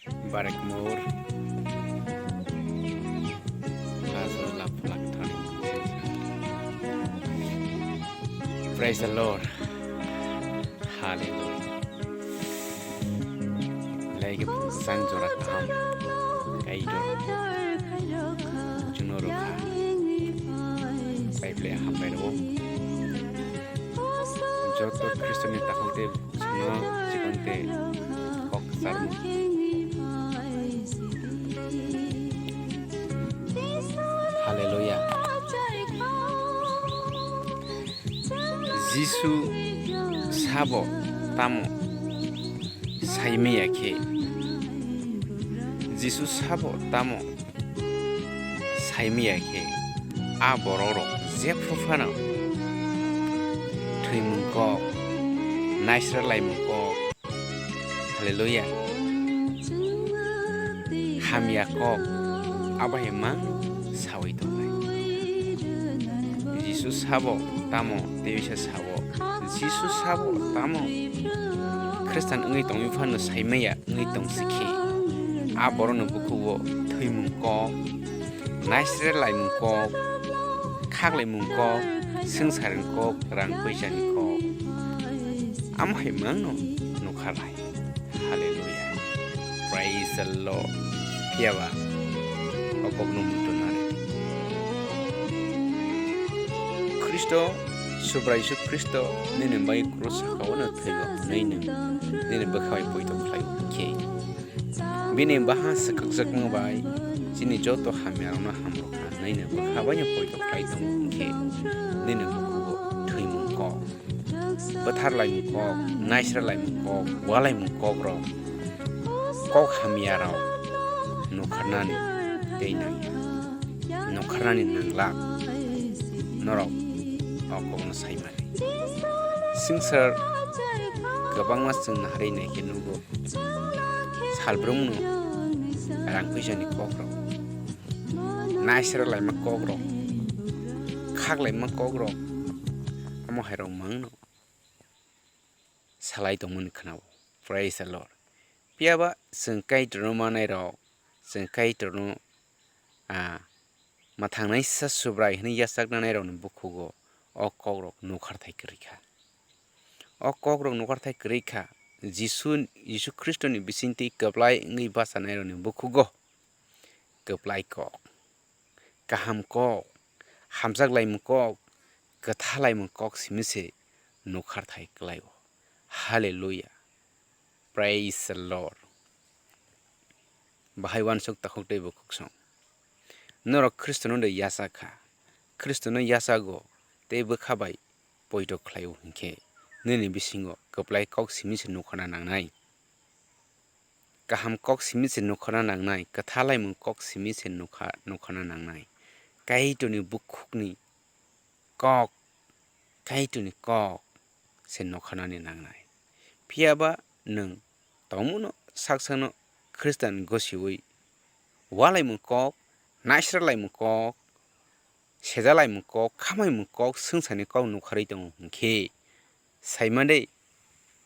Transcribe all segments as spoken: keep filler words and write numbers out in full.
Barek mor. Laso lap lak thani. Praise the Lord. Hallelujah. Lagi sang jora kaham. Kaitor. Juno rukha. Bible hambai rwo. Joto Kristo ni takhuk de Sino chikon te kok sarmo. Hallelujah. Jisu sabo tamo saimaya khe, Jisu sabo tamo saimaya khe, a borok rok jephru phano thwimung kok, naisra laimung kok, hallelujah, hamya kok, abo hai mang sawi tongnai. Jisu sabo tamo tei bisa sabo, Jisu sabo tamo Khristan wngwi tongwi phano saimaya wngwi tong sikhe, a borokni bukhugo thwimung kok, naisre laimung kok, khak laimung kok, swngcharni kok, rang puisani kok. Amo hai mangno nukha lai. Hallelujah. Praise the Lord. Phiya ba o kokno muitu nari. Khristo, Subrai Jisu Khristo nini bai krus sakao no thwigo hwnwi nini bwkha bai poito khlai khe. Bini baha swkakjakma bai chini joto hamyarokno hamrwkha hwnwi bwkha bai no poito khlai tongo hwnkhe nini bukhugo thwimung kok, bwthar laimung kok, naisra laimung kok, walaimung kok rok, kok hamya rok nukharnani tei nangya, nukharnani nanglak norok o kokno saimani. Swngchar kwbangma chwng naharwi naikhe nugo. Salbrumno rang puisani kokrok, naisra laima kokrok, khak laima kokrok, amo hairok mangno salai tongmani khwnao. Praise the Lord. Phiya ba chwng Kaitorno manairok, chwng Kaitorno, ah, mwthangnaisa Subrai hwnwi yachaknanairokni bukhugo o kokrok nukharthai kwrwi kha. O kokrok nukharthai kwrwi kha, Jisu, Jisu Khristoni bisingtwi kwplai wngwi bachanairokni bukhugo kwplai kok, kaham kok, hamjak laimung kok, kwtha laimung kok simi se nukharthai kwlaio. Hallelujah. Praise the Lord. Bahai uansuk takhuk tei bukhuk song. Norok Khristono de yachak kha. Khristono yachago tei bwkha bai poito khlaio hwnkhe, nini bisingo kwplai kok simi se nukharna nangnai. Kaham kok simi se nukharna nangnai, kwtha laimung kok simi se nukha-, nukharna nangnai. Kaitorni bukhukni kok, Kaitorni kok se nukharnani nangnai. Phiya ba nwng tongmano saksano Khristan gosiwi walaimung kok, naisra laimung kok, sejalaimung kok, khamaimung kok, swngcharni kok nukharwi tongo hwnkhe, saimande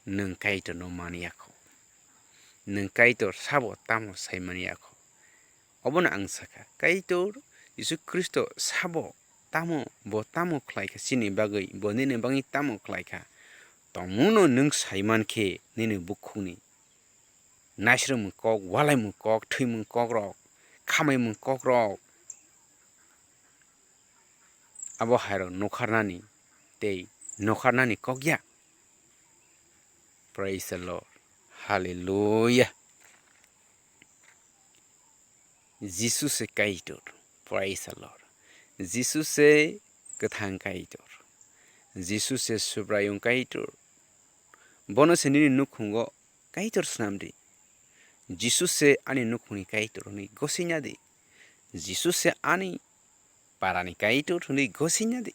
nwng Kaitorno mani ya kho. Nwng Kaitor sabo tamo saimani ya kho. Obono ang sakha, Kaitor Jisu Khristo sabo tamo, bo tamo khlai kha chini bagwi, bo nini bagwi tamo khlai kha. Tongmungno nwng saiman khe nini bukhukni naisrwngmung kok, walaimung kok, thwimung kokrok, khamaimung kokrok, abo hairok nukharnani tei nukharnani kok ya. Praise the Lord. Hallelujah. Jisu se Kaitor. Praise the Lord. Jisu se kwthang Kaitor. Jisu se Subraiyung Kaitor. Bono se nini nukhungo Kaitor swnamdi. Jisu se ani nukhungni Kaitor hwnwi gosina di. Jisu se ani parani Kaitor hwnwi gosina di.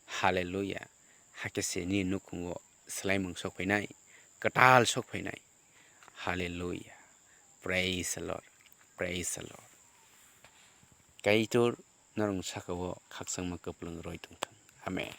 Hallelujah. Hakhe se nini nukhungo swlaimung sok phainai, kwtal sok phainai. Hallelujah. Praise the Lord. Praise the Lord. Kaitor norokni saka-o khakchangma kwplwng rwi tongthung. Amen.